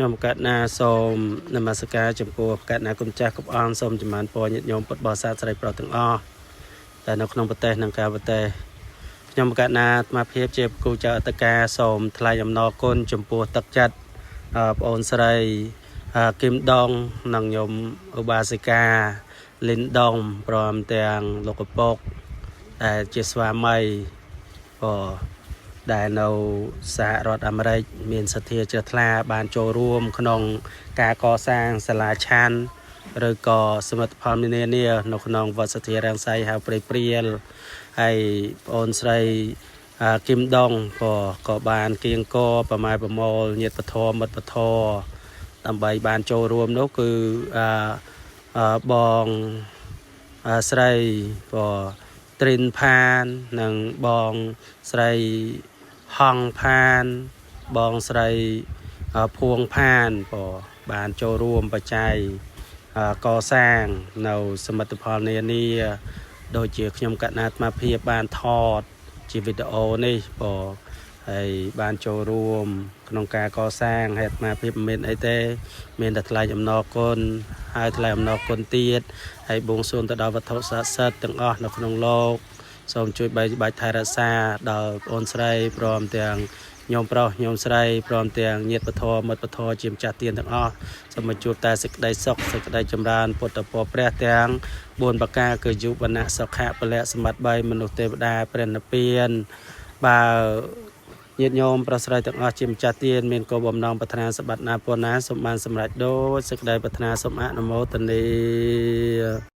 ខ្ញុំកណ្ណាសូមនមស្ការចំពោះកណ្ណាគុណចាស់គ្រប់អង្គសូមចម្រើនពរញាតិញោមពុទ្ធបរិស័ទស្រីប្រុសទាំងអស់តែនៅក្នុងប្រទេសនិងក្រៅប្រទេសខ្ញុំកណ្ណាអាត្មាភាពជាគូចៅអត្តការសូមថ្លែងអំណរគុណចំពោះទឹកចិត្តអឺប្អូនស្រីអឺគឹមដងនិងញោមឧបាសិកាលិនដងព្រមទាំងលោកឪពុកដែលជាស្វាមីក៏ ដែលនៅសហរដ្ឋអាមេរិកមានសទ្ធាជ្រះថ្លាបានចូលរួមក្នុងការកសាងសាលាឆាន់ឬក៏សមិទ្ធផលនានានៅក្នុងវត្តសទ្ធារាំងសីហៅព្រៃព្រាលហើយបងអូនស្រីអឺគឹមដងក៏ក៏បានគៀងកប្រម៉ែប្រមូលញាតិពធមិត្តពធដើម្បីបានចូលរួមនោះគឺអឺអឺបងអឺស្រីក៏ត្រិនផាននិងបងស្រី ហងផានបងស្រីអឺភួងផានក៏បានចូលរួមបច្ច័យអឺកសាងនៅសមិទ្ធផលនានាដូចជាខ្ញុំកណ្ណាអាត្មាភាពបានថតជាវីដេអូនេះក៏ហើយបានចូលរួមក្នុងការកសាងហើយអាត្មាភាពមិនមានអីទេ មានតែថ្លែងអំណរគុណហើយថ្លែងអំណរគុណទៀតហើយបួងសួងទៅដល់វត្ថុស័ក្តិសិទ្ធិទាំងអស់នៅក្នុងលោក សូមជួយបីបាច់ថែរក្សាដល់ប្អូនស្រីព្រមទាំងញោមប្រុសញោមស្រីព្រមទាំងញាតិពធមិត្តពធជាម្ចាស់ទានទាំងអស់សូមមកជួបតែសេចក្តីសុខសេចក្តីចម្រើនពុទ្ធពរព្រះទាំង4ប្រការគឺយុវណៈសុខៈពលៈសម្បត្តិ3មនុស្សទេវតាព្រះនិព្វានបើញាតិញោមប្រុសស្រីទាំងអស់ជាម្ចាស់ទានមានគោលបំណងប្រាថ្នាសម្បត្តិណាពរណាសូមបានសម្រេចដូចសេចក្តីប្រាថ្នាសូមអនុមោទនា។